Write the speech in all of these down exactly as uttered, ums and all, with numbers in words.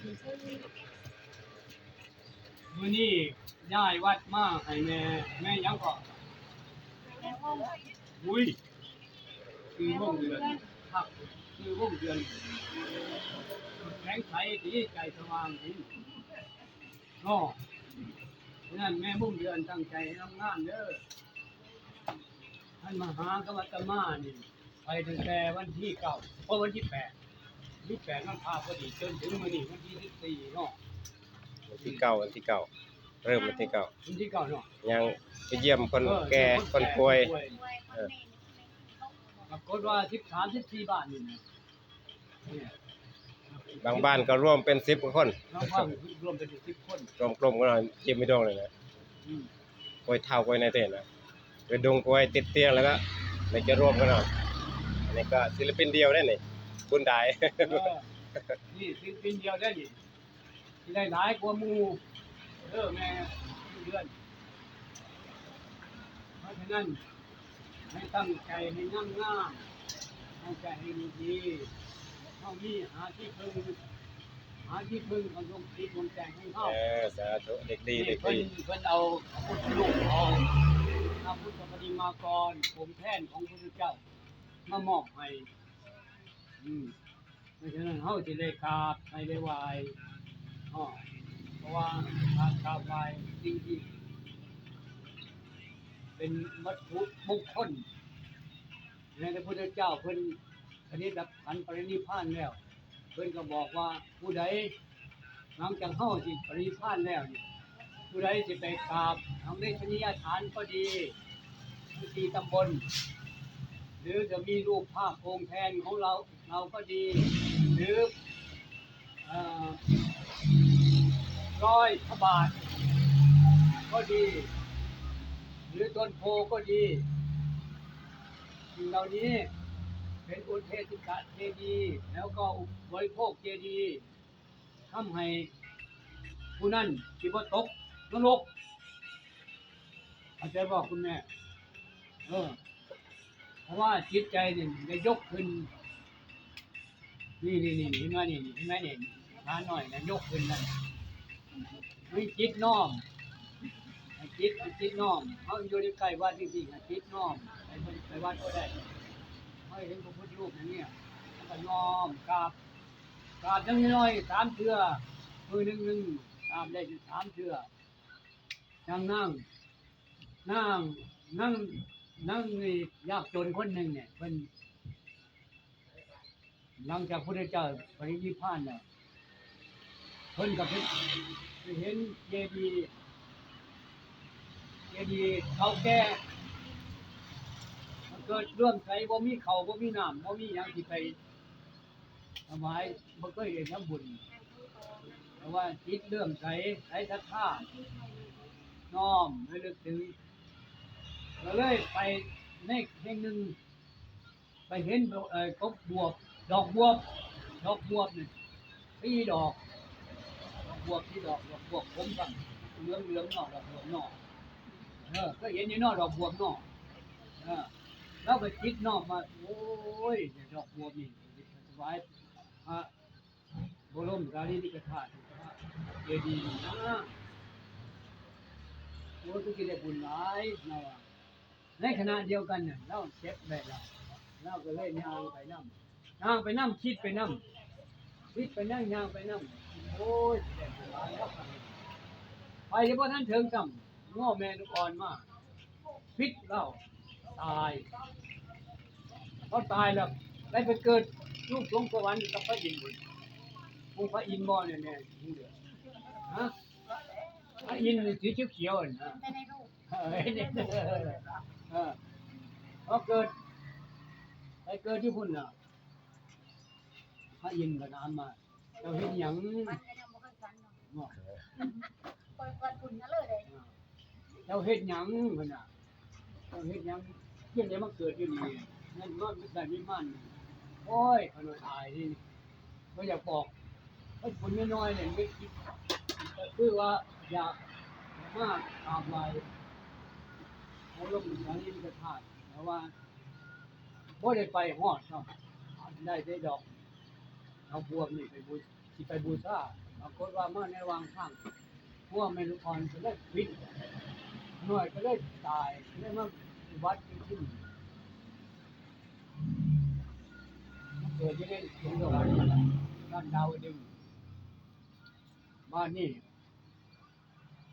มื้อนี้ย้ายวัดมาให้แม่ แม่หยังเกาะ อุ้ย คือวงเดือน ครับ คือวงเดือน แสงใสดี ใจสว่างดี เนาะ ฉะนั้นแม่วงเดือนตั้งใจทำงานเด้อ ท่านมาหากับอาตมานี่ ไปตั้งแต่วันที่เก้า เพราะวันที่แปด วันที่แปดมันพาพอดี จนถึงมื้อนี้วันที่สิบสี่เนาะ วันที่เก้า วันที่เก้า เริ่มวันที่เก้า วันที่เก้าเนาะ ยังไปเยี่ยมคน เออ แก่ เยี่ยมคนแก่ คนป่วย คนป่วย เออ ปรากฏว่าสิบสาม สิบสี่บ้านนี่นะ เนี่ย บางบ้านก็รวมเป็นสิบกว่าคน บางบ้านรวมเป็นสิบคน รวมกลุ่มกันหน่อย เยี่ยมไม่ดองเลยนะ อืม ป่วยเฒ่าป่วยในเต็นท์นะ ไปดุงป่วยติดเตียงแล้วก็ เลยจะรวมกันหน่อย อันนี้ก็ศิลปินเดียวได้นี่ บุญดาย เออ นี่ศิลปินเดียวได้นี่ ที่ได้หลายกว่าหมู่ เออ แม่เดือน เพราะฉะนั้น ให้ตั้งใจให้งามๆ ตั้งใจให้ดีๆ เฮามีหาที่พึ่ง หาที่พึ่งของดวงจิตดวงใจของเฮา เออ สาธุ เด็กดี นี่ เด็กดี เพิ่น เพิ่นเอาพระพุทธรูป เอาพระพุทธปฏิมากร ผงแท่นของพระพุทธเจ้า มามอบให้ อืม เพราะฉะนั้นเฮาสิได้กราบ ให้ได้ไหว้ อ้อ เพราะว่าการกราบไหว้สิ่งที่เป็นวัตถุมงคล ในพระพุทธเจ้าเพิ่นปฏิบัติขันปรินิพพานแล้ว เพิ่นก็บอกว่าผู้ใด หลังจากเฮาสิปรินิพพานแล้วนี่ ผู้ใดสิไปกราบทางเวชนียสถานก็ดี ที่ตำบล หรือจะมีรูปภาพองค์แทนของเรา เราก็ดี หรือ เอ่อ รอยพระบาทก็ดี หรือต้นโพก็ดี สิ่งเหล่านี้เป็นอุเทสิกะเจดีย์ แล้วก็อุปบริโภคเจดีย์ ทำให้ผู้นั้นสิบ่ตกนรก เข้าใจบ่คุณแม่ เออ เพราะว่าจิตใจนี่ได้ยกขึ้น นี่ นี่ นี่ เห็นไหมนี่ เห็นไหมนี่ ขาหน่อยนะ ยกขึ้นนั่น มีจิตน้อม ให้จิต ให้จิตน้อม เฮาอยู่ในใกล้วัดจริงๆ ให้จิตน้อม ไป ไปวัดก็ได้ เฮาเห็นพระพุทธรูปอย่างเนี้ย แล้วก็น้อมกราบ กราบจักน้อยสามเทื่อ มื้อหนึ่งหนึ่งกราบได้สามเทื่อ อย่างนาง นาง นาง นางนี่ยากจนคนหนึ่งเนี่ย เพิ่น หลังจากพุทธเจ้าปรินิพพานแล้ว เพิ่นก็ไป ไปเห็นเจดีย์ เจดีย์เก่าแก่ มันเกิดเรื่องไส บ่มีข้าวบ่มีน้ำ บ่มีหยังสิไปถวาย บ่เคยได้ทำบุญ แต่ว่าจิตเลื่อมใส ใสศรัทธา น้อมระลึกถึง ก็เลยไปในแห่งหนึ่ง ไปเห็น เอ่อ กกบวบ ดอกบวบ ดอกบวบนี่ สี่ดอก ดอกบวบสี่ดอก ดอกบวบขมซ้ำ เหลืองๆ เนาะ ดอกบวบเนาะ เออ เคยเห็นอยู่เนาะ ดอกบวบเนาะ เออ ลาวก็จิตน้อมว่า โอ้ย ดอกบวบนี่ ถวายพระบรมสารีริกธาตุ พระเจดีย์นี่นะ โอ้ย คือสิได้บุญหลาย ลาวว่า ในขณะเดียวกันน่ะ ลาวเก็บได้แล้ว ลาวก็เลยย่างไปนำ ย่างไปนำ คิดไปนำ คิดไปนำ ย่างไปนำ โอ้ย ได้หลายแล้ว ไปยังบ่ทันถึงซ้ำ ง้อแม่ลูกอ่อนมา ปิดลาว ตาย พอตายแล้ว ได้ไปเกิดอยู่สวงสวรรค์กับพระอินทร์พุ่น องค์พระอินทร์บ่เนี่ย แม่ ฮะ พระอินทร์นี่สีเขียวๆ น่ะ เออ เออ พอเกิด ไปเกิดอยู่พุ่นน่ะ พระอินทร์ก็ถามมา เจ้าเฮ็ดหยัง มันก็ยังบ่เคยฝันเนาะ เนาะ เปิด เปิดบุญกันเลยเด้ เจ้าเฮ็ดหยัง เพิ่นน่ะ เจ้าเฮ็ดหยัง เฮ็ดหยังมาเกิดอยู่นี่ เงินมาได้มีมัน โอ้ย ข้าน้อยอายนี่ บ่อยากบอก เฮ็ดบุญน้อยๆ เนี่ย ไม่คิด คือว่าอยากมากราบไหว้พระบรมสารีริกธาตุ แต่ว่าบ่ได้ไปฮอดเนาะ ได้แต่ดอก ดอกบวบนี่ไปบู สิไปบูชา เอา กฏว่ามาในระหว่างทาง งัวแม่ลูกอ่อนก็เลยผิด น้อยก็เลยตาย เลยมาวัดอยู่ที่นี่ เกิดอยู่ในสวนสวรรค์นั่นแหละ บ้านดาวดึงส์ บ้านนี่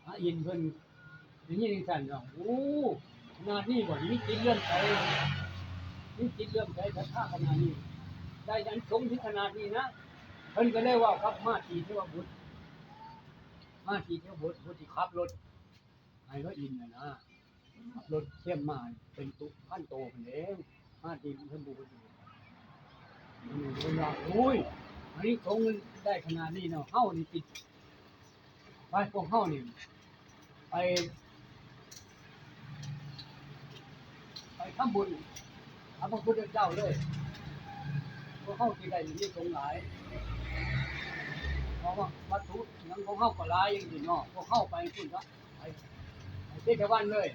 พระอินทร์เพิ่นได้ยินจั่งซั้นเนาะ โอ้ ขนาดนี้บ่ มีจิตเลื่อมใส มีจิตเลื่อมใสศรัทธาขนาดนี้ ได้อานิสงส์ถึงขนาดนี้นะ เพิ่นก็เลยเว้ากับมาตีเทวบุตร มาตีเทวบุตร ผู้ที่ขับรถให้พระอินทร์น่ะนะ ขับรถเข้มมาเป็นตุ พันโตเพิ่นเอง มาตีเพิ่นบุตร เพิ่นว่า โอ้ย อานิสงส์มันได้ขนาดนี้เนาะ เฮานี่ติด ไป พวกเฮานี่ ไป ไปทำบุญกับพระพุทธเจ้าเลย พวกเฮาสิได้อานิสงส์หลาย เพราะว่าวัตถุหยังของเฮาก็หลายอย่างนี้เนาะ พวกเฮาไปพุ้นซะ ไป ไปเชตวันเลย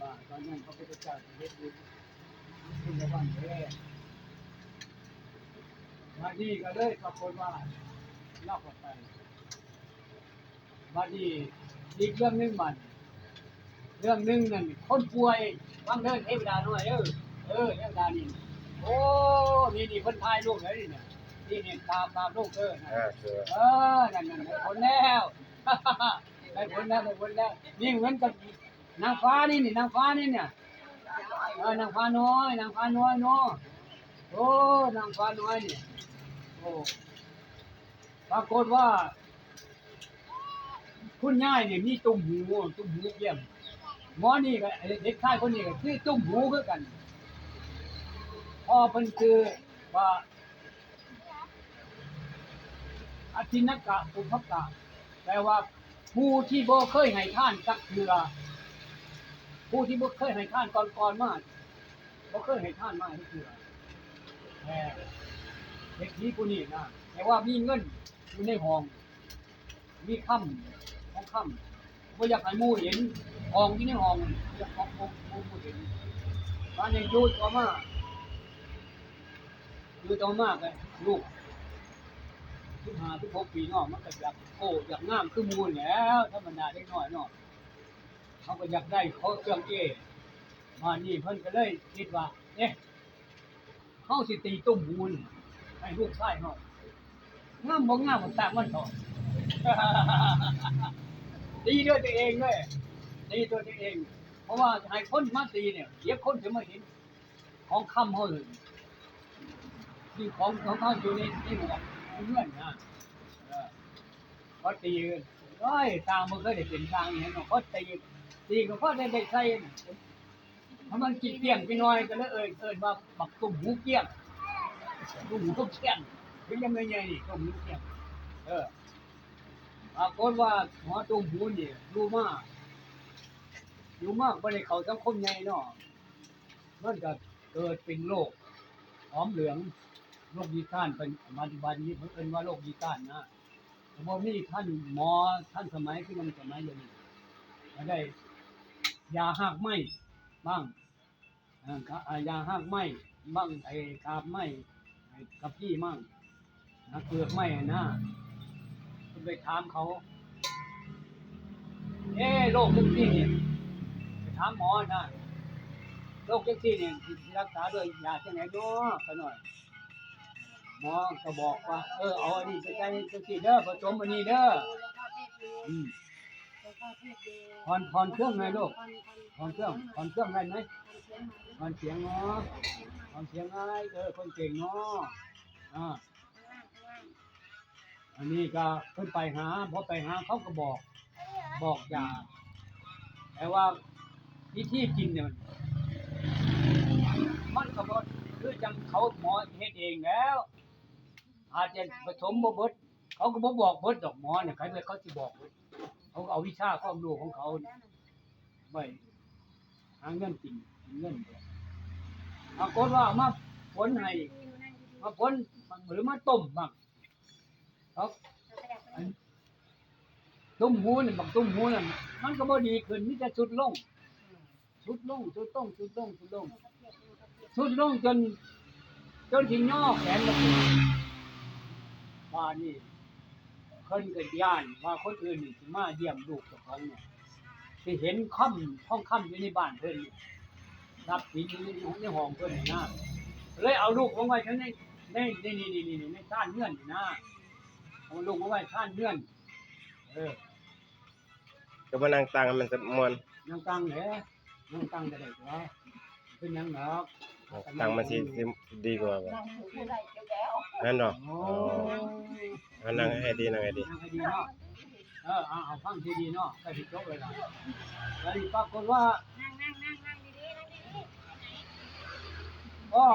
ว่าตอนนั้นพระพุทธเจ้าสิเฮ็ดบุญเชตวันเด้ บัดนี้ก็เลยปรากฏว่าลาวก็ไป บัดนี้อีกเรื่องหนึ่งบัด เรื่องหนึ่งนั่น คนป่วย ฟังเด้อเทวดาน้อยเด้อ เออ เทวดานี่ โอ้ นี่ นี่เพิ่นถ่ายรูปไว้นี่นะ นี่ นี่ ตาม ตามรูปเด้อนะ เออ เออ นั่น นั่น ได้ผลแล้ว ได้ผลแล้ว ได้ผลแล้ว นี่เหมือนกับนางฟ้านี่ นี่ นางฟ้านี่เนี่ย เออ นางฟ้าน้อย นางฟ้าน้อยเนาะ โอ้ นางฟ้าน้อยนี่ โอ้ ปรากฏว่า คุณยายนี่มีตุ่มหู ตุ่มหูเพี้ยน หมอนี่ก็ เด็กชายคนนี้ก็คือตุ่มหูคือกัน พ่อเพิ่นชื่อว่า อทินนกะปุพพกะ แปลว่า ผู้ที่บ่เคยให้ทานจักเทื่อ ผู้ที่บ่เคยให้ทานก่อนๆมา บ่เคยให้ทานมาจักเทื่อ แต่เศรษฐีผู้นี้นะ แต่ว่ามีเงินอยู่ในห้อง มีคำ ของคำ บ่อยากให้หมู่เห็น ห้องอยู่ในห้อง บ่อยากให้หมู่เห็น บัดนี้อยู่ต่อมา อยู่ต่อมาก็ลูกสิบห้า สิบหกปีเนาะ มันก็อยากโก้อยากงามคือหมู่แหล้ว ธรรมดาเด็กน้อยเนาะ เขาก็อยากได้ เขาเอื้อมเอ้ บัดนี้เพิ่นก็เลยคิดว่า เอ๊ะ เฮาสิตีตุ่มหูนี่ให้ลูกชายเฮา งามบ่งามก็ช่างมันเถาะ ตีด้วยตัวเองเด้ ตีด้วยตัวเอง เพราะว่าให้คนมาตีเนี่ย เดี๋ยวคนสิมาเห็นของคำเฮาเลย สิ่งของของเฮาอยู่ใน ในหัวเฮือนนะ เออ เขาตี โอ้ย ช่างบ่เคยได้เป็นช่างอิหยังเนาะ เขาตี ตีก็พอได้ ได้ใส่ ถ้ามันขี้เกียจไปหน่อยก็เลยเอิ้น เอิ้นว่าบักตุ่มหูเกี้ยง ตุ่มหูเกี้ยง เป็นยังไงไงนี่ ตุ่มหูเกี้ยง เออ ปรากฏว่าหมอตุ่มหูนี่อยู่มา อยู่มาบ่ได้เข้าสังคมใหญ่เนาะ มันก็เกิดเป็นโรคหอมเหลือง โรคยีสต์ต้าน เป็นปัจจุบันนี้เพิ่นเอิ้นว่าโรคยีสต์ต้านนะ บ่มีทันหมอทันสมัยคือยังสมัยเดี๋ยวนี้ ก็ได้ยาฮากไม้บ้าง อ่า ก็ อ่า ยาฮากไม้บ้าง ไอ้กาบไม้ ไอ้กะพี้มั่ง นะ เปลือกไม้อะนะ เพิ่นไปถามเขา เอ๊ะ โรคจังซี่นี่ ไปถามหมอนะ โรคจังซี่นี่ สิรักษาด้วยยาจังได๋น้อ ขะน้อย หมอก็บอกว่า เออ เอาอันนี้ไปใส่จังซี่เด้อ ผสมอันนี้เด้อ อืม ผ่อน ผ่อนเครื่องหน่อยลูก ผ่อนเครื่อง ผ่อนเครื่องได้ไหม ผ่อนเสียงเนาะ ผ่อนเสียงไอ้ เออ คนเก่งเนาะ อ่า อันนี้ก็เพิ่นไปหา พอไปหาเขาก็บอก บอกยา แต่ว่าวิธีกินเนี่ย มันก็บ่คือจังเขาหมอเฮ็ดเองแล้ว อาจจะผสมบ่เบิด เขาก็บ่บอกเบิดดอกหมอเนี่ย ใครไปเขาสิบอกเบิด เขาก็เอาวิชาความรู้ของเขาเนี่ย ไปหาเงินกิน กินเงินไป ปรากฏว่าเอามาฝนให้ มาฝน หรือมาต้มบ้าง ครับ อัน ตุ่มหูนี่ บักตุ่มหูนั่น มันก็บ่ดีขึ้น มีแต่ทรุดลง ทรุดลง ทรุดลง ทรุดลง ทรุดลง ทรุดลงจน จนสิย่อแขนบ่ขึ้น พ ว่านี่ เพิ่นก็ย้านว่าคนอื่นนี่สิมาเยี่ยมลูกเจ้าของเนี่ย สิเห็นคำทองคำอยู่ในบ้านเพิ่นนี่ ทรัพย์สินอยู่ในในห้องเพิ่นนี่นะ เลยเอาลูกลงไว้ทั้งใน ใน ใน ใน ใน ใน ในชานเฮือนนี่นะ เอาลูกมาไว้ชานเฮือน เออ ก็มานั่งตังมันจะม่วน นั่งตังแหละ นั่งตังก็ได้ตัว เป็นหยังดอก ตังมันสิสิดีกว่าบ่ นั่งอยู่ได้อยู่แล้ว นั่นเนาะ โอ้ อ๋อ ย เอานั่งให้ดีนั่งให้ดี นั่งให้ดีเนาะ เออ เอาเอาฟังให้ดีเนาะ ใกล้สิจบเลยล่ะ แล้วนี่ปรากฏว่า นั่งนั่งนั่งนั่งดีๆนั่งดี ก็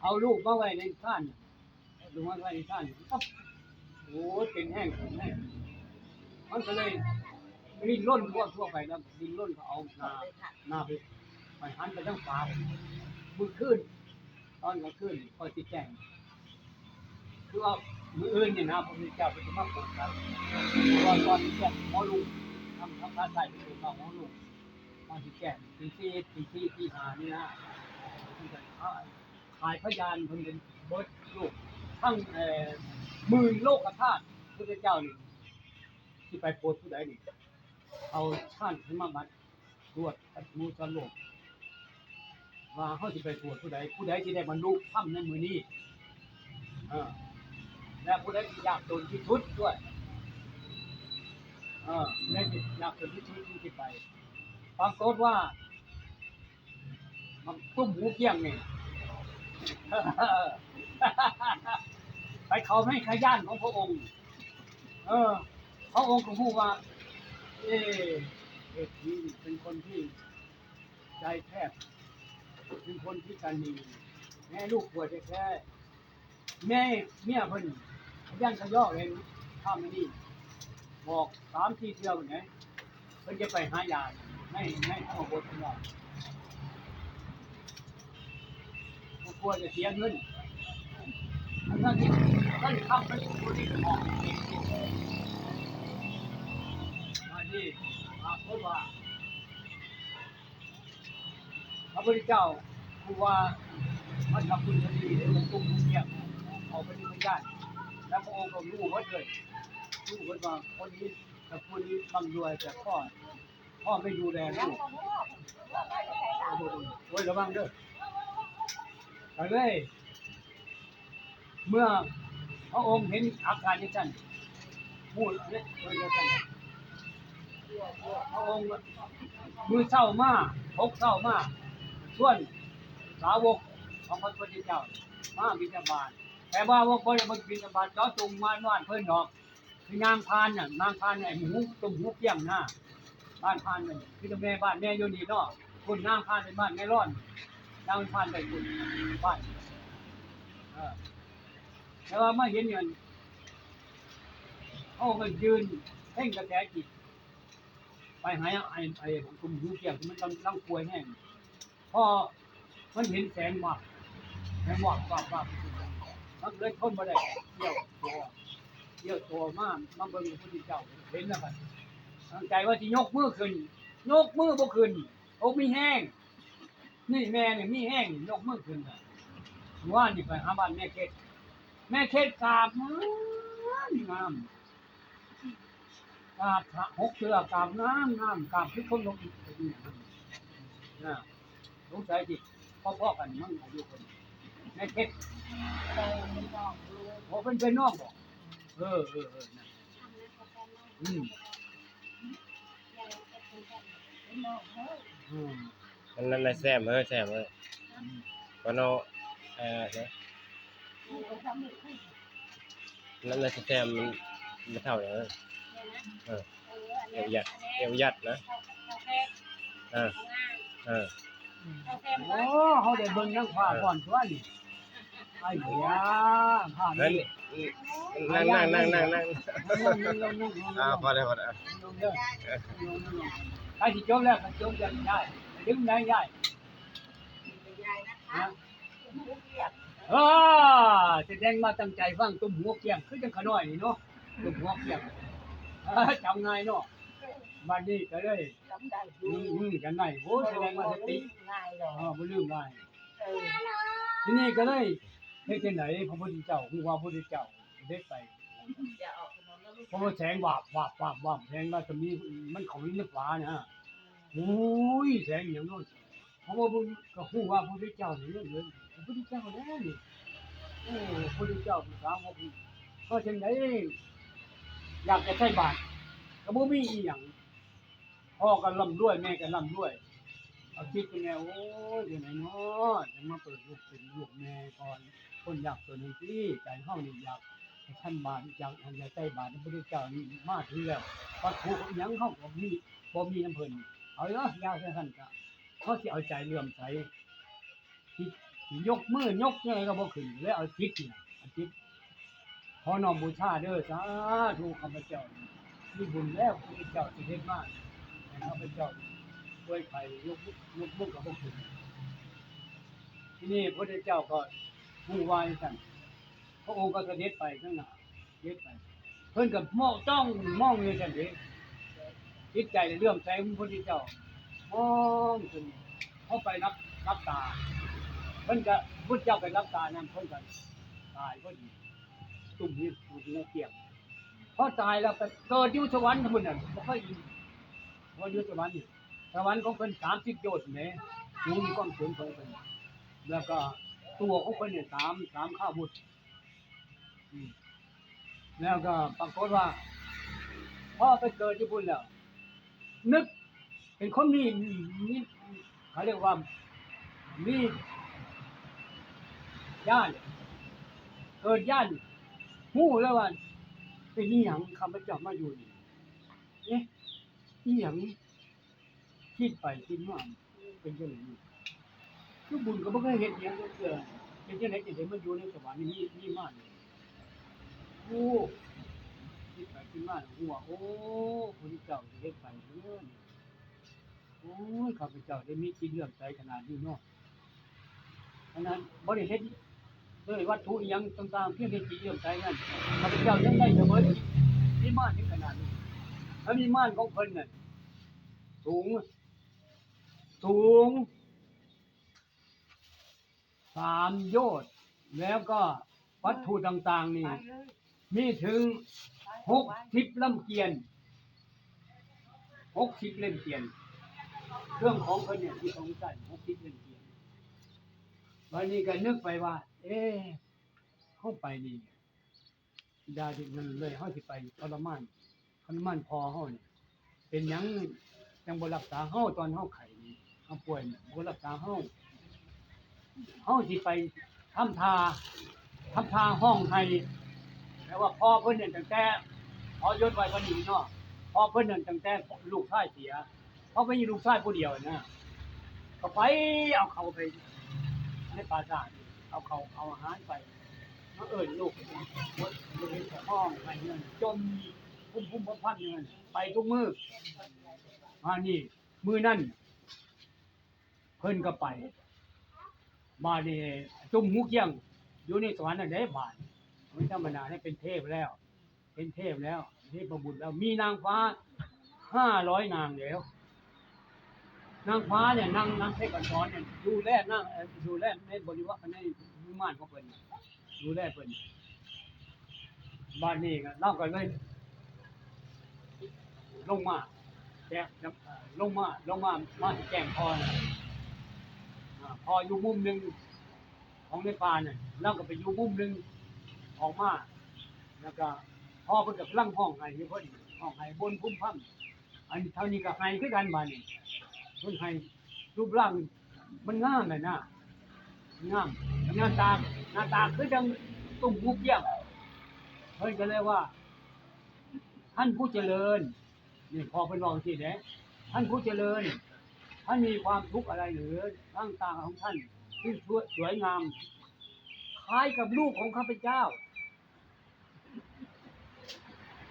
เอาลูกมาไว้ในชาน ลูกมาไว้ในชานปั๊บ โอ้ย เป็นแห้งเป็นแห้ง มันก็เลยดิ้นรนทั่วทั่วไปนะ ดิ้นรนก็เอาหน้า หน้าไป ไปหันไปทางฝา มื้อคืน ตอนกลางคืนค่อยสิแจ้ง คือว่ามื้ออื่นนี่นะ พระพุทธเจ้าเพิ่นสิมาโปรดสัตว์ ก่อน ก่อนสิแจ้งหมอลุง ทำ ทำพระไตรเพิ่นว่าหมอลุง ก่อนสิแจ้งตีสี่ ตีสี่ ตีห้านี่นะ เพิ่นก็ขายพยาน เพิ่นก็เบิดโลก ทั้ง เอ่อ หมื่นโลกธาตุ พุทธเจ้านี่ สิไปโปรดผู้ใดนี่ เอาชาญสมาบัติ ตรวจกับหมู่ชาวโลก ว่าเฮาสิไปตรวจผู้ใด ผู้ใดสิได้บรรลุธรรมในมื้อนี้ เออ และผู้ใดสิยากจนที่สุดด้วย เออ ผู้ใดสิยากจนที่สุดที่สิไป ปรากฏว่า มันตุ้มหูเกี้ยงนี่ ไปเขาไม่ขย้านของพระองค์ เออ พระองค์ก็รู้ว่า เออ เศรษฐีนี่เป็นคนที่ใจแคบ เป็นคนที่ตระหนี่ แม่ลูกป่วยแท้ๆ แม่เมียเพิ่นขยันขยอเอง ทำอันนี้ บอกสามสี่เทื่อเนี่ย เพิ่นจะไปหายาใน ในธรรมบทเพิ่นว่า บ่ควรจะเสียเงิน ทั้งที่ท่านทำเป็นผู้ที่ของเอง อันนี้ปรากฏว่า พระพุทธเจ้าผู้ว่ามันทำบุญคดีในหลวงปู่เทียนออกไปที่พยาน แล้วพระองค์ก็รู้หมดเลย รู้หมดว่าคนนี้กับคนนี้ร่ำรวยแต่พ่อ พ่อไม่ดูแลลูก โอ้ย ระวังเด้อ ไปเลย เมื่อพระองค์เห็นอาการนี้ท่านพูดเนี่ยเพิ่นว่าท่านพระองค์มื้อเช้ามา หกเช้ามา ชวนสาวกของพระพุทธเจ้า มาบิณฑบาต แต่ว่าบ่ได้มาบิณฑบาตเจาะจงมาบ้านเพิ่นดอก คือนางพานน่ะ นางพานน่ะ ไอ้หมู ต้มหมูเกี้ยงนะ บ้านพานน่ะ คือแม่บ้านแม่อยู่นี่เนาะ คนนางพานเป็นบ้านแม่ร้อน นางพานไปคนบ้าน เออ แต่ว่ามาเห็นเงิน เขาก็ยืนเพ่งกระแสจิต ไปหาไอ้ ไอ้กลุ่มหมูเกี้ยง มันกำลังป่วยแห้ง พอมันเห็นแสงวับ แสงวับวับวับ มันเลยทนบ่ได้ เอี้ยวตัว เอี้ยวตัวมา มาเบิ่งพระพุทธเจ้า เห็นแล้วบัด ตั้งใจว่าสิยกมือขึ้น ยกมือบ่ขึ้น โอ้ มีแห้ง นี่แม่นี่มีแห้ง ยกมือขึ้นน่ะ เมื่อวานนี่ไปหาบ้านแม่เข็ด แม่เข็ดกราบงามงาม กราบพระหกเทื่อกราบงามงาม กราบคือคนลงอีกนะ สงสัยสิพอๆกันมั้งอายุเพิ่น แม่เข็ด โอ้ เพิ่นเป็นน้องบ่ เออ เออ เออ นั่น อืม อืม มันนั่นแหละแซมเอ้ยแซมเอ้ย อืม ปะเนาะ เอ่อนะ นั่นแหละแซมมันมันเท่าไหร่เอ้ย เออ เอวยัด เอวยัดนะ เออ เออ โอ้ เขาได้เบิ่งนางฟ้าก่อนตัวนี่ ไอ้เหี้ย ภาพ นั่น นี่ นั่งนั่งนั่งนั่งนั่ง ลงลงลงลงลง อ่าพอแล้วพอแล้ว ลงเด้อ ลงลงลง ใกล้สิจบแล้ว มันจบแล้ว ยาย ดึงได้ ยาย ยายนะคะ ฮะ เออ แสดงว่าตั้งใจฟัง ตุ้มหัวเกี้ยง คือจังขะน้อยนี่เนาะ ตุ้มหัวเกี้ยง เออ จำง่ายเนาะ บัดนี้ก็เลย จำได้ อืมอืม จำได้ โอ้ แสดงว่าสติ ง่ายเลย เออ บ่ลืมง่าย เออ ทีนี้ก็เลย เฮ็ดจั่งใด๋พระพุทธเจ้า ฮู้ว่าพระพุทธเจ้าเสด็จไป เพราะว่าแสงวาบ วาบ วาบ วาบ แสงรัศมีมันเข้าอยู่ในป่านะ โอ้ย แสงหยังเนาะ เพราะว่าเพิ่นก็ฮู้ว่าพระพุทธเจ้านี่เรื่องเงิน พระพุทธเจ้าแล้วนี่ โอ้ พระพุทธเจ้าถามว่า เฮ็ดจั่งใด๋ อยากจะใส่บาตร ก็บ่มีอีหยัง พ่อก็ร่ำรวย แม่ก็ร่ำรวย เอาคิดไปแน่ โอ้ย จั่งใด๋เนาะ จั่งมาเปิดลูกเป็นลูกแม่ก่อน คนยากจนจั่งซี้ ใจเฮานี่อยากให้ทันบาตร อยาก อยากใส่บาตร พระพุทธเจ้านี่มาถึงแล้ว วัตถุอิหยังเฮาก็มี บ่มีนำเพิ่น เอาเนาะ อยากจั่งซั่นก็ เฮาสิเอาใจเลื่อมใส สิ สิยกมือยกจั่งใด๋ก็บ่ขึ้น เลยเอาจิตนี่ล่ะ เอาจิต ขอน้อมบูชาเด้อ สาธุ ข้าพเจ้ามีบุญแล้ว พระพุทธเจ้าเสด็จมา ให้ข้าพเจ้าป่วยไข้ ยก ยกมือก็บ่ขึ้น ทีนี้พระพุทธเจ้าก็ฮู้ว่าจั่งซั่น พระองค์ก็เสด็จไปข้างหน้า เสด็จไป เพิ่นก็มอง จ้องมองอยู่จั่งซี้ จิตใจเลื่อมใสพระพุทธเจ้า มองจนเขาไปหลับ หลับตา เพิ่นก็ พุทธเจ้าไปหลับตานั่น เพิ่นก็ตายพอดี ตุ้มนี่ ตุ้มนี่เกลี้ยง พอตายแล้วไปเกิดอยู่สวรรค์พุ้นน่ะ บ่เคยอยู่ พออยู่สวรรค์นี่ สวรรค์ของเพิ่นสามสิบโยชน์แหม สูง ความสูงของเพิ่น แล้วก็ตัวของเพิ่นเนี่ย สาม สามคาวุธ อืม แล้วก็ปรากฏว่า พอไปเกิดอยู่พุ้นแล้ว นึกเป็นคนมี มี เขาเรียกว่า มีญาณ เกิดญาณ ฮู้แล้วว่า เป็นอีหยังข้าพเจ้ามาอยู่นี่ เอ๊ะ อีหยัง คิดไปคิดมา เป็นจั่งใด๋นี่ คือบุญก็บ่เคยเฮ็ดหยังจักเทื่อ เป็นจั่งใด๋จั่งได้มาอยู่ในสวรรค์นี่ มี มีมารนี่ โอ้ คิดไปคิดมาแล้วฮู้ว่า โอ้ พระพุทธเจ้าสิเฮ็ดไปเด้อนี่ โอ้ย ข้าพเจ้าได้มีจิตเลื่อมใสขนาดนี้เนาะ อันนั้นบ่ได้เฮ็ดด้วยวัตถุอิหยังต่างๆ เพียงแต่จิตเลื่อมใสนั้น ข้าพเจ้ายังได้เสวยวิมานถึงขนาดนี้ แล้ววิมานของเพิ่นน่ะ สูง สูง สามโยชน์ แล้วก็วัตถุต่างๆ นี่ มีถึงหกสิบลำเกวียน หกสิบเล่มเกวียน เครื่องของเพิ่นเนี่ยที่ของใช้หกสิบเล่มเกวียน บัดนี้ก็นึกไปว่า เอ๊ะ เฮาไปนี่ อย่าที่นั่นเลย เฮาสิไปทรมาน ทรมานพ่อเฮานี่ เป็นหยังจั่งบ่รักษาเฮาตอนเฮาไข้นี่ เฮาป่วยนี่ บ่รักษาเฮา เฮาสิไปทำท่า ทำท่าฮ้องไห้ แต่ว่าพ่อเพิ่นเนี่ยตั้งแต่ ขอยศไว้กว่านี้เนาะ พ่อเพิ่นเนี่ยตั้งแต่ลูกชายเสีย เพราะเพิ่นมีลูกชายผู้เดียวนะ ก็ไปเอาเข้าไปในป่าช้า เอาเข้าเอาอาหารไป มาเอิ้นลูก ลูกเห็นก็ฮ้องไห้เงิน จมพุ้มพุ้มพั่มพั่มอยู่นั่น ไปทุกมื้อ มานี่ มื้อนั้น เพิ่นก็ไป บาดนี้ ตุ้มฮูเกี้ยง อยู่ในสวรรค์นั่นเด้ บาด มันธรรมดา ได้เป็นเทพแล้ว เป็นเทพแล้ว เทพบุตรแล้ว มีนางฟ้าห้าร้อยนางแล้ว นางฟ้าเนี่ย นาง นางเทพอักษรเนี่ย ดูแลนาง เอ่อ ดูแลในบริวาร ในวิมานของเพิ่น ดูแลเพิ่น บาดนี้ก็ ลาวก็เลย ลงมา แต่ ลงมา ลงมา มาแจ้งพ่อน่ะ อ่า พ่ออยู่มุมหนึ่งของในป่าน่ะ ลาวก็ไปอยู่มุมหนึ่ง ออกมา แล้วก็พ่อเพิ่นก็กำลังฮ้องไห้อยู่พอดี ฮ้องไห้บ่นพึมพำ อันเท่านี้ก็ไห้คือกันบาดนี้ เพิ่นไห้ รูปร่างมันงามเลยนะ งาม หน้าตา หน้าตาคือจั่งตุ้มฮูเกี้ยง เพิ่นก็เลยว่า ท่านผู้เจริญ นี่พ่อเพิ่นเว้าจั่งซี้เด้ ท่านผู้เจริญ ท่านมีความทุกข์อะไรหรือ ร่างกายของท่านที่สวยงาม คล้ายกับลูกของข้าพเจ้า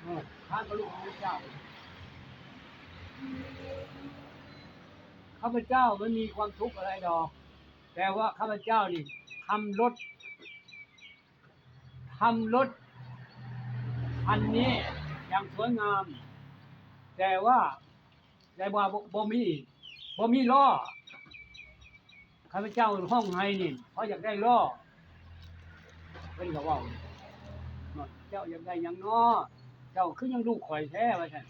เออ คล้ายกับลูกของข้าพเจ้า ข้าพเจ้าไม่มีความทุกข์อะไรดอก แต่ว่าข้าพเจ้านี่ทำรถ ทำรถคันนี้อย่างสวยงาม แต่ว่า แต่ว่าบ่ บ่มี บ่มีล้อ ข้าพเจ้าฮ้องไห้นี่ เพราะอยากได้ล้อ เพิ่นก็เว้า เนาะ เจ้าอยากได้หยังน้อ เจ้าคือยังลูกข่อยแท้ ว่าซั่น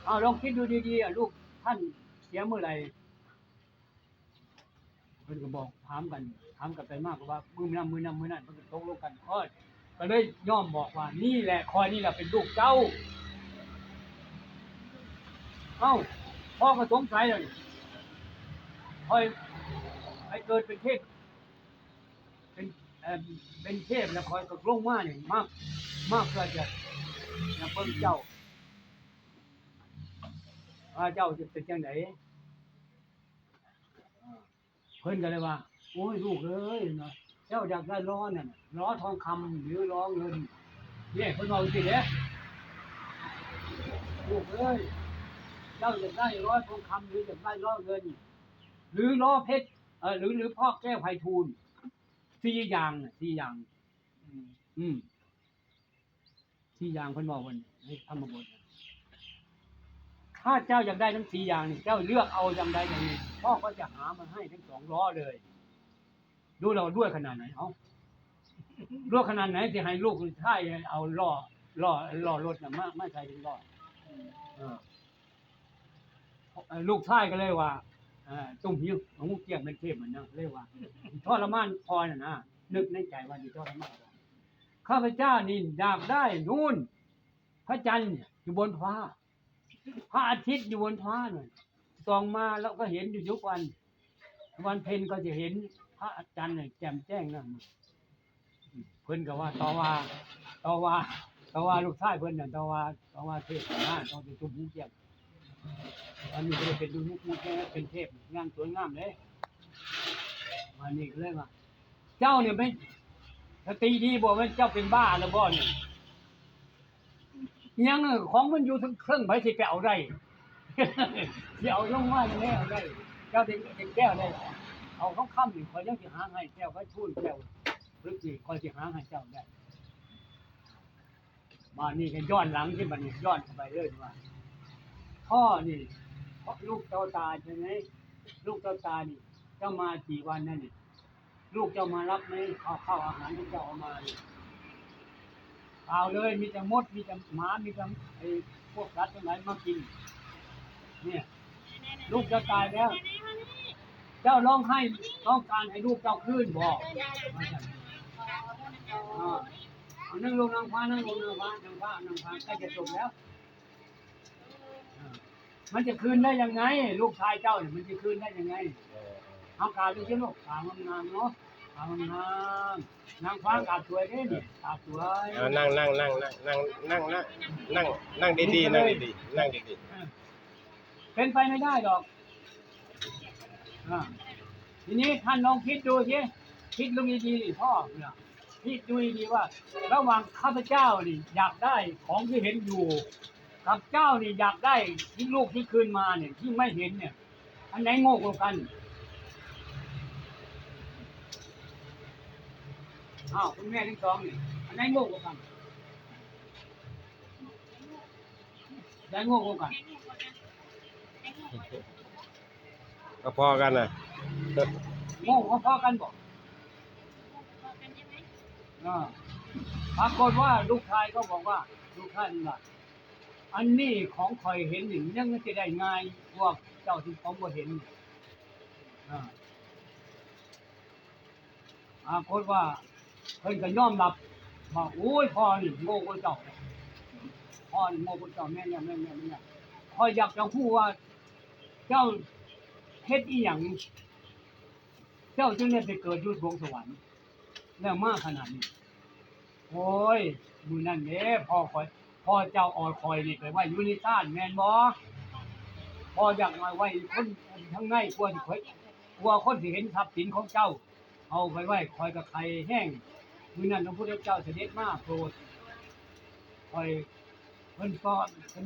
เอาลองคิดดูดีๆ อะ ลูกท่านเสียเมื่อไหร่ เพิ่นก็บอกถามกัน ถามกันไปมาก็ว่า มื้อนั้น มื้อนั้น มื้อนั้น เพิ่นก็ตกลงกัน อ้อ ก็เลยยอมบอกว่า นี่แหละ ข้อยนี่แหละเป็นลูกเจ้า เอ้า พ่อก็สงสัยเลย ข้อยไปเกิดเป็นเทพ เป็น เอ่อ เป็นเทพแล้วข้อยก็ลงมานี่ มา มาเพื่อจะ จะเบิ่งเจ้า ว่าเจ้าจะเป็นจังได๋ เพิ่นก็เลยว่า โอ้ย ลูกเอ้ย เนาะ เจ้าอยากได้ล้อนั่นน่ะ ล้อทองคำหรือล้อเงิน เนี่ย เพิ่นว่าจังซี้เด้ ลูกเอ้ย เจ้าอยากได้ล้อทองคำหรืออยากได้ล้อเงิน หรือล้อเพชร เอ่อ หรือ หรือพอกแก้วไพฑูรย์ สี่อย่างน่ะ สี่อย่าง อืม อืม สี่อย่างเพิ่นเว้าเพิ่นในธรรมบทน่ะ ถ้าเจ้าอยากได้ทั้งสี่อย่างนี่ เจ้าเลือกเอาอย่างใดอย่างหนึ่ง พ่อก็จะหามาให้ทั้งสองล้อเลย ดูเรารวยขนาดไหน เอ้า รวยขนาดไหนสิให้ลูกชายเอาล้อ ล้อ ล้อรถน่ะ มา มาใส่เป็นล้อ เออ เอ่อ ลูกชายก็เลยว่า เอ่อ ตุ้มหิว หูเกี้ยงเป็นเทพมันนะ เลยว่า ทรมานพ่อน่ะนะ นึกในใจว่าสิทรมาน ข้าพเจ้านี่อยากได้นู่น พระจันทร์อยู่บนฟ้า พระอาทิตย์อยู่บนฟ้าน่ะ ส่องมาแล้วก็เห็นอยู่ทุกวัน วันเพ็ญก็จะเห็นพระจันทร์เนี่ยแจ่มแจ้งนะ เพิ่นก็ว่าต่อว่า ต่อว่า ต่อว่าลูกชายเพิ่นน่ะ ต่อว่า ต่อว่าเทพนะ ต้องไปตุ้มหูเกี้ยง อันนี้ก็เลยเป็นตุ้มหูเกี้ยง เป็นเทพงานสวยงามเลย วันนี้ก็เลยว่า เจ้าเนี่ยไม่ สติดีบ่ แม่นเจ้าเป็นบ้าแล้วบ่เนี่ย ยังของมันอยู่ทั้งเครื่อง ไผสิไปเอาได้ สิเอาลงมายังไงเอาได้ เจ้าเด็กเด็กแก้วได้ เอาทองคำนี่ข้อยยังสิหาให้ แก้วไพฑูรย์ แก้วพฤกษ์นี่ข้อยสิหาให้เจ้าได้ มานี่ก็ย้อนหลังที่มันย้อนเข้าไปเลยว่า พ่อนี่ เพราะลูกเจ้าตายใช่ไหม ลูกเจ้าตายนี่ เจ้ามากี่วันนั่นนี่ ลูกเจ้ามารับไหม เอาข้าวอาหารที่เจ้าเอามานี่ เปล่าเลย มีแต่มด มีแต่หมา มีแต่ไอ้พวกสัตว์ทั้งหลายมากิน เนี่ย ลูกเจ้าตายแล้ว เจ้าร้องไห้ ต้องการให้ลูกเจ้าคืนบ่ อ่า เอานั่งลงนางฟ้า นั่งลงนางฟ้า นางฟ้า นางฟ้า ใกล้จะจบแล้ว อ่า มันจะคืนได้ยังไง ลูกชายเจ้าเนี่ย มันจะคืนได้ยังไง เออ เอากราบดูสิลูก กราบงามๆ เนาะ กราบงามๆ นางฟ้ากราบสวยเด้นี่ กราบสวย เอานั่ง นั่ง นั่ง นั่ง นั่ง นั่ง นั่ง นั่ง นั่งดีๆ นั่งดีๆ นั่งดีๆ เออ เป็นไปไม่ได้หรอก อ่า ทีนี้ท่านลองคิดดูสิ คิดลองดีๆ พ่อเนี่ย คิดดูดีๆ ว่า ระหว่างข้าพเจ้านี่อยากได้ของที่เห็นอยู่ กับเจ้านี่อยากได้ที่ลูกที่คืนมาเนี่ย ที่ไม่เห็นเนี่ย อันไหนโง่กว่ากัน อ้าว คุณแม่ทั้งสองนี่ อันไหนโง่กว่ากัน อันไหนโง่กว่ากัน ก็พอกันน่ะ โง่พอๆ กันบ่ อ่า ปรากฏว่าลูกชายก็บอกว่า ลูกชายมันว่า อันนี้ของข้อยเห็นนี่ มันยังสิได้ง่าย พวกเจ้าที่ของบ่เห็น อ่า ปรากฏว่าเพิ่นก็ยอมรับว่า โอ้ย พ่อนี่โง่กว่าเจ้า พ่อนี่โง่กว่าเจ้า แม่นแล้ว แม่นแล้ว แม่นแล้ว ข้อยอยากจะฮู้ว่า เจ้าเฮ็ดอีหยัง เจ้าจึงได้ไปเกิดอยู่สวงสวรรค์ แล้วมาขนาดนี้ โอ้ย มื้อนั้นเด้ พ่อข้อย พ่อเจ้าเอาข้อยนี่ไปไว้อยู่ในศาลแม่นบ่ พ่ออยากเอาไว้คนทางใน กลัวสิเผย กลัวคนสิเห็นทรัพย์สินของเจ้า เอาไปไว้ ข้อยก็ไข้แฮง มื้อนั้นพระพุทธเจ้าเสด็จมาโปรดข้อย เพิ่นสอน เพิ่น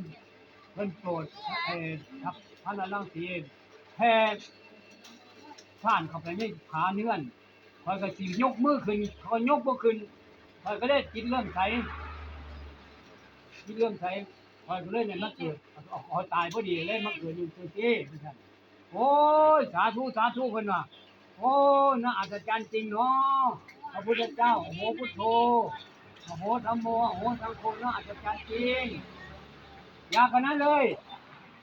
เพิ่นโปรด เอ่อ พระนรังสี แผ่ซ่านเข้าไปในผาเฮือน ข้อยก็สิยกมือขึ้น ข้อยยกบ่ขึ้น ข้อยก็เลยจิตเริ่มใส จิตเริ่มใส ข้อยก็เลยได้มาเกิด ข้อยตายพอดีเลยมาเกิดอยู่ซื่อๆ ว่าซั่น โอ้ย สาธุ สาธุ เพิ่นว่า โอ้ น่าอัศจรรย์จริงเนาะ พระพุทธเจ้า โอโห พุทโธ โอโห ธัมโม โอโห สังโฆ เนาะ อัศจรรย์จริง อย่ากันนั้นเลย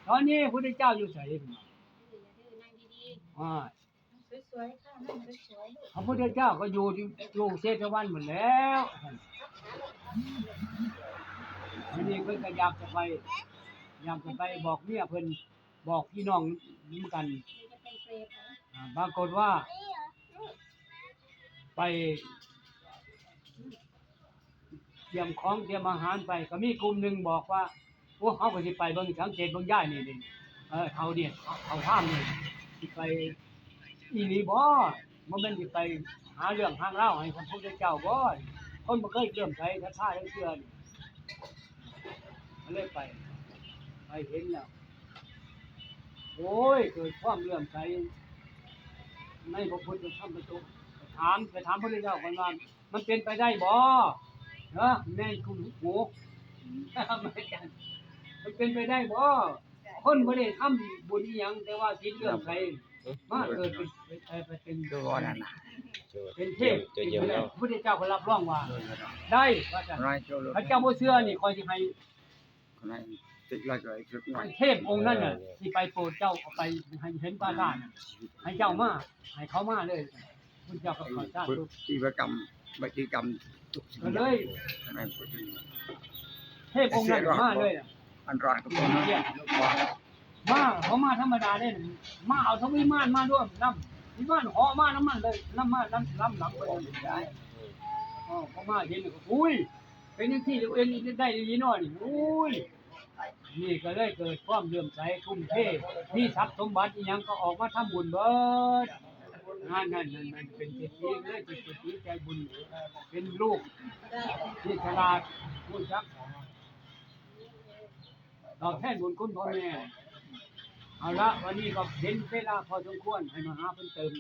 ตอนนี้พระพุทธเจ้าอยู่ไส อ่า สวยๆค่ะ นั่งสวยๆลูก พระพุทธเจ้าก็อยู่ที่ อยู่เชตวันหมดแล้ว ทีนี้เพิ่นก็อยากจะไป อยากจะไปบอกเมียเพิ่น บอกพี่น้องนำกัน อ่า ปรากฏว่า ไป เตรียมของเตรียมอาหารไป ก็มีกลุ่มหนึ่งบอกว่า โอ้ เฮาก็สิไปเบิ่งสังเกตเบิ่งยายนี่เด้ เออ เฒ่าเนี่ย เฒ่าพราหมณ์นี่ สิไปอีหลีบ่ บ่แม่นสิไปหาเรื่องหาราวให้พระพุทธเจ้าบ่ คนบ่เคยเลื่อมใสศรัทธาจักเทื่อนี่ ก็เลยไป ไปเห็นแล้ว โอ้ย เกิดความเลื่อมใสในพระพุทธพระธรรมพระสงฆ์ ไปถาม ไปถามพระพุทธเจ้าก่อนว่า มันเป็นไปได้บ่ เนาะ แม่นคุณหู มันเป็นไปได้บ่ คนบ่ได้ทำบุญอิหยัง แต่ว่าจิตเลื่อมใส มาเกิดเป็น เอ่อ เป็น คือว่านั่นน่ะ เป็นเทพ เจ้าเยี่ยมแล้ว พระพุทธเจ้าก็รับรองว่า ได้ ว่าซั่น ร้อยเจ้าเลย พระเจ้าบ่เชื่อนี่ ข้อยสิให้ คนนั้นติดร้อยก็ไอ้ชุดน้อย เทพองค์นั้นน่ะ เออ ที่ไปโปรดเจ้า เอาไปให้เห็นปราสาทน่ะ ให้เจ้ามา ให้เขามาเลย พุทธเจ้าก็ขอสาธุ ที่ประกรรม บัตรกรรม ทุกสิ่งอย่าง ก็เลย อันนั้นก็คือ เทพองค์นั้นมาเลยอะ อันตรายก็พอนะ มา เขามาธรรมดาเด้ มาเอาทั้งวิมานมาร่วมนำ วิมานเหาะมานำมันเลย นำมา นำ นำหลังไปเลย อ๋อ เขามาเห็นแล้วก็ อุ้ย เป็นจังซี่ เอ็นได้อีหลีน้อนี่ อุ้ย นี่ก็เลยเกิดความเลื่อมใสทุ่มเท มีทรัพย์สมบัติอิหยังก็ออกมาทำบุญเบิด นั่น นั่น นั่น นั่น เป็นเศรษฐีเลย เป็นเศรษฐีใจบุญ เป็นลูกที่ฉลาด รู้จักตอบแทนบุญคุณพ่อแม่ เอาละ วันนี้ก็เห็นเวลาพอสมควร ให้มาหาเพิ่นเติม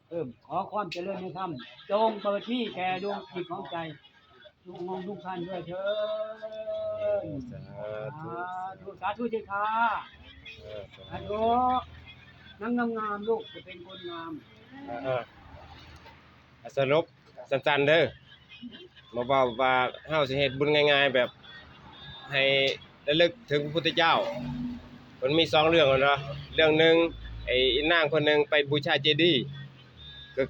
เพิ่ม ขอความเจริญในธรรม จงเปิดมีแก่ดวงจิตของใจ ทุกองค์ทุกท่านด้วยเถิด สาธุ สาธุ สาธุเจ้าค่ะ เออ สาธุ สาธุ นั่งงามๆ ลูกจะเป็นคนงาม เออ เออ สรุปสั้นๆ เด้อ มาเว้าว่าเฮาสิเฮ็ดบุญง่ายๆ แบบให้ระลึกถึงพระพุทธเจ้า มันมีสองเรื่องเนาะ เรื่องหนึ่ง ไอ้นางคนหนึ่งไปบูชาเจดีย์ ก็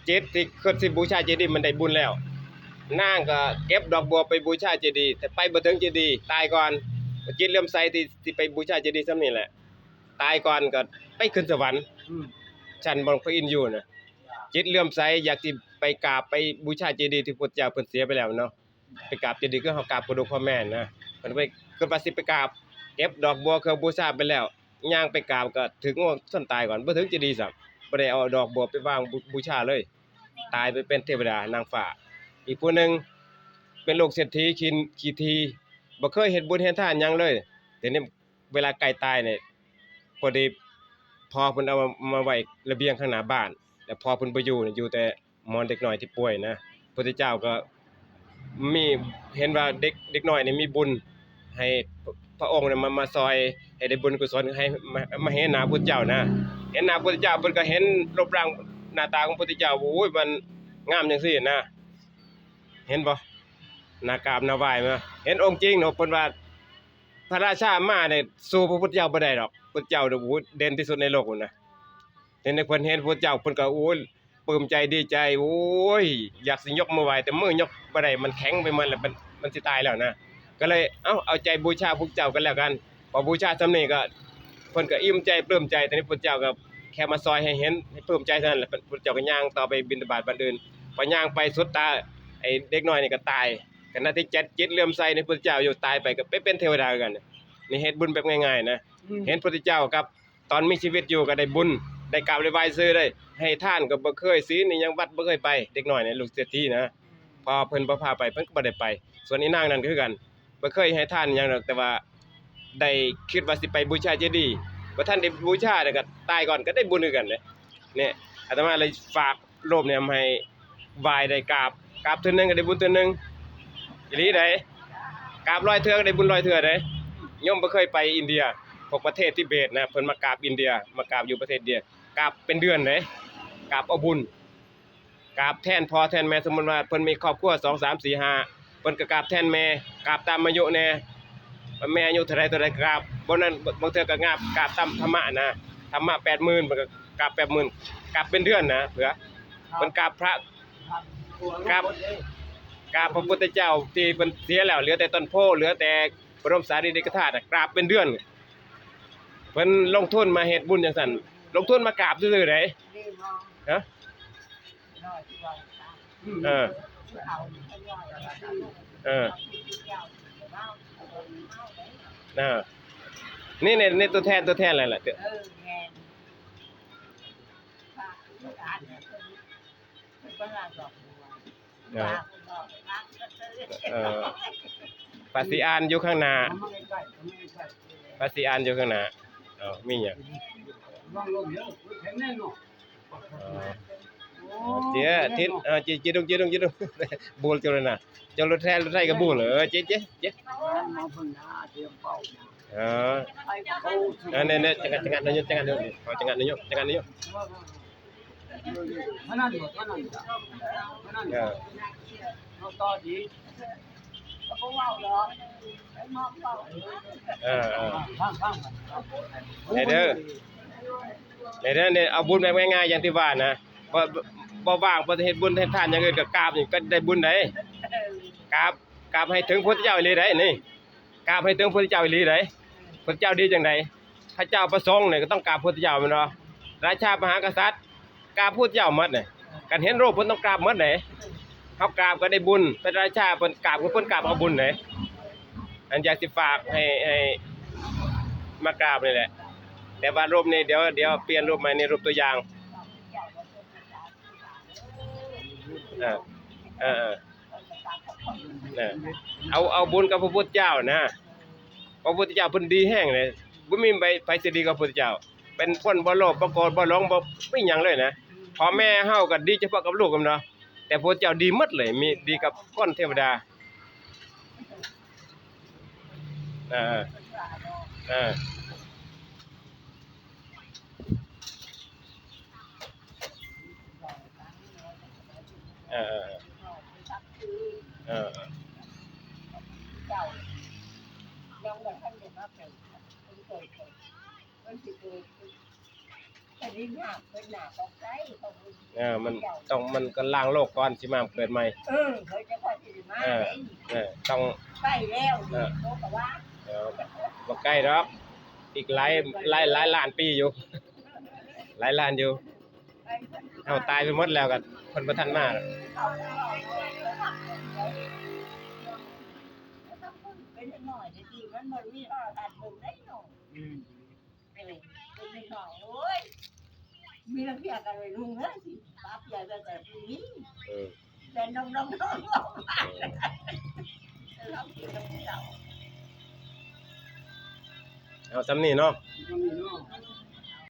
จิตที่คิดสิบูชาเจดีย์มันได้บุญแล้ว นางก็เก็บดอกบัวไปบูชาเจดีย์ แต่ไปบ่ถึงเจดีย์ ตายก่อน จิตเลื่อมใสที่ ที่ไปบูชาเจดีย์ส่ำนี้แหละ ตายก่อนก็ไปขึ้นสวรรค์ อืม ชั้นบนพระอินทร์อยู่น่ะ จิตเลื่อมใสอยากสิไปกราบไปบูชาเจดีย์ที่พุทธเจ้าเพิ่นเสียไปแล้วเนาะ ไปกราบเจดีย์คือเฮากราบกระดูกพ่อแม่นะ เพิ่นไป คิดว่าสิไปกราบ เก็บดอกบัวเครื่องบูชาไปแล้ว ย่างไปกราบก็ถืกงูชนตายก่อน บ่ถึงเจดีย์ซ้ำ บ่ได้เอาดอกบัวไปวางบู บูชาเลย ตายไปเป็นเทวดานางฟ้า อีกผู้หนึ่งเป็นลูกเศรษฐีขี้ ขี้ถี่ บ่เคยเฮ็ดบุญเฮ็ดทานหยังเลย ทีนี้ เวลาใกล้ตายเนี่ย พอดีพ่อเพิ่นเอามา มาไว้ระเบียงข้างหน้าบ้าน แล้วพ่อเพิ่นบ่อยู่เนี่ย อยู่แต่หมอนเด็กน้อยที่ป่วยนะ พุทธเจ้าก็มี เห็นว่าเด็ก เด็กน้อยนี่มีบุญ ให้พระองค์เนี่ยมา มาซอย ให้ได้บุญกุศล ให้มา มาเห็นหน้าพุทธเจ้านะ เห็นหน้าพุทธเจ้า เพิ่นก็เห็นรูปร่างหน้าตาของพุทธเจ้า โอ้ย มันงามจังซี่นะ เห็นบ่ หน้ากราบหน้าไหว้มา เห็นองค์จริงเนาะ เพิ่นว่า พระราชามาเนี่ยสู้พระพุทธเจ้าบ่ได้ดอก พุทธเจ้าเนี่ย โอ้โห เด่นที่สุดในโลกพุ้นนะ เห็นเพิ่นเห็นพุทธเจ้า เพิ่นก็ โอ้ย ปลื้มใจดีใจ โอ้ย อยากสิยกมือไหว้ แต่มือยกบ่ได้ มันแข็งไปหมดแล้ว มัน มันสิตายแล้วนะ ก็เลย เอ้า เอาใจบูชาพุทธเจ้ากันแล้วกัน พอบูชาส่ำนี้ก็ เพิ่นก็อิ่มใจปลื้มใจ ทีนี้พุทธเจ้าก็แค่มาซอยให้เห็น ให้ปลื้มใจเท่านั้นแหละ พุทธเจ้าก็ย่างต่อไปบิณฑบาตบ้านอื่น พอย่างไปสุดตา ไอ้เด็กน้อยนี่ก็ตาย ขณะที่จิต จิตเลื่อมใสในพุทธเจ้าอยู่ ตายไปก็ไปเป็นเทวดาคือกัน นี่เฮ็ดบุญแบบง่ายๆนะ อืม เห็นพุทธเจ้ากับตอนมีชีวิตอยู่ก็ได้บุญ ได้กราบได้ไหว้ซื่อ ได้ให้ทานก็บ่เคย ศีลนี่ยังวัดบ่เคยไป เด็กน้อยเนี่ย ลูกเศรษฐีนะ พ่อเพิ่นบ่พาไป เพิ่นก็บ่ได้ไป ส่วนอีนางนั่นก็คือกัน บ่เคยให้ทานหยังดอก แต่ว่าได้คิดว่าสิไปบูชาเจดีย์ บ่ทันได้บูชา แล้วก็ตายก่อน ก็ได้บุญคือกันเด้ เนี่ย อาตมาเลยฝากโลมเนี่ยให้ไหว้ได้กราบ กราบเทื่อหนึ่งก็ได้บุญเทื่อหนึ่ง อีหลีใด๋ กราบร้อยเทื่อก็ได้บุญร้อยเทื่อใด๋ โยมบ่เคยไปอินเดีย พวกประเทศทิเบตนะ เพิ่นมากราบอินเดีย มากราบอยู่ประเทศอินเดีย กราบเป็นเดือนใด๋ กราบเอาบุญ กราบแทนพ่อแทนแม่ สมมุติว่าเพิ่นมีครอบครัวสอง สาม สี่ ห้า เพิ่นก็กราบแทนแม่ กราบตามอายุแหน่ แม่อายุเท่าใดเท่าใดกราบ บ่นั้นบางเทื่อก็กราบ กราบตามธรรมะนะ ธรรมะแปดหมื่น เพิ่นก็กราบแปดหมื่น กราบเป็นเดือนนะ เผื่อเพิ่นกราบพระ กราบ กราบพระพุทธเจ้าที่เพิ่นเสียแล้ว เหลือแต่ต้นโพธิ์ เหลือแต่บรมสารีริกธาตุน่ะ กราบเป็นเดือน เพิ่นลงทุนมาเฮ็ดบุญจังซั่น ลงทุนมากราบซื่อๆเด้ ฮะ เออ เออ เออ นี่ นี่ นี่ตัวแทน ตัวแทนอะไรล่ะ เออ แม่น เออ เออ ภาษีอ่านอยู่ข้างหน้า ภาษีอ่านอยู่ข้างหน้า เอ้า มีหยัง อ๋อ เจ๊ ทิศ เออ เจ๊ เจ๊ดุง เจ๊ดุง เจ๊ดุง บูลเจ้าเลยนะ เจ้ารถแท้ รถไถก็บูล เออ เจ๊ เจ๊ เจ๊ เออ อันนี้ เนี่ย จังหวัด จังหวัดนายก จังหวัดนายก เอา จังหวัดนายก จังหวัดนายก เท่านั้นบ่ เท่านั้นจ้ะ เท่านั้น เออ เอาต่อดี เออ เออ ฟัง ฟัง เด้อ เด้อ เนี่ย เอาบุญแบบง่ายๆ อย่างที่ว่านะ บ่ บ่ บ่ว่าง บ่เฮ็ดบุญเฮ็ดทานอย่างอื่น ก็กราบนี่ก็ได้บุญได้ กราบ กราบให้ถึงพุทธเจ้าอีหลีได้นี่ กราบให้ถึงพุทธเจ้าอีหลีได้ พุทธเจ้าดีจังใด พระเจ้าประสงค์เนี่ยก็ต้องกราบพุทธเจ้าแม่นบ่ ราชามหากษัตริย์ กราบพุทธเจ้าหมดเนี่ย คันเห็นรูปเพิ่นต้องกราบหมดเลย เฮากราบก็ได้บุญ เป็นราชาเพิ่นกราบก็เพิ่นกราบเอาบุญเลย อันอยากสิฝากให้ ให้มากราบนี่แหละ แต่ว่ารูปนี้เดี๋ยว เดี๋ยวเปลี่ยนรูปใหม่ นี่รูปตัวอย่าง เออ เออ เออ เออ เอา เอาบุญกับพระพุทธเจ้านะ พระพุทธเจ้าเพิ่นดีแฮงเลย บ่มีใผ ไผสิดีกับพระพุทธเจ้า เป็นคนบ่โลภ บ่โกรธ บ่หลง บ่มีหยังเลยนะ พ่อแม่เฮาก็ดีเฉพาะกับลูกกันเนาะ แต่พระพุทธเจ้าดีหมดเลย มีดีกับคนเทวดา เออ เออ เออ เออ เออ เออ เจ้ายังบ่ทันได้มาเป็น เพิ่นเกิด เพิ่นสิเกิด แต่นี่หน้าเพิ่นหน้าของใครของเพิ่น เออ มันต้อง มันก็ล้างโลกก่อนสิมาเกิดใหม่ เออ เขาจะค่อยสิมา เออ เด้ เออ ต้อง ไปแล้ว เออ เขาก็ว่า เออ บ่ใกล้ดอก อีกหลาย หลาย หลายล้านปีอยู่ หลายล้านอยู่ เฮาตายไปหมดแล้วก็เพิ่นบ่ทันมาดอก เป็นหน่อยดีๆ มันบ่มีโทรทัศน์เบิ่งได้เนาะ อืม เออ เป็นหน่อย โอ้ย มีระเบียบกันเลยลุงเอ้ย สิปรับใหญ่ไปแต่พรุ่งนี้ เออ แต่น้องๆๆๆ เออ เออ เอากินน้ำเจ้า เอาส่ำนี้เนาะ ส่ำนี้เนาะ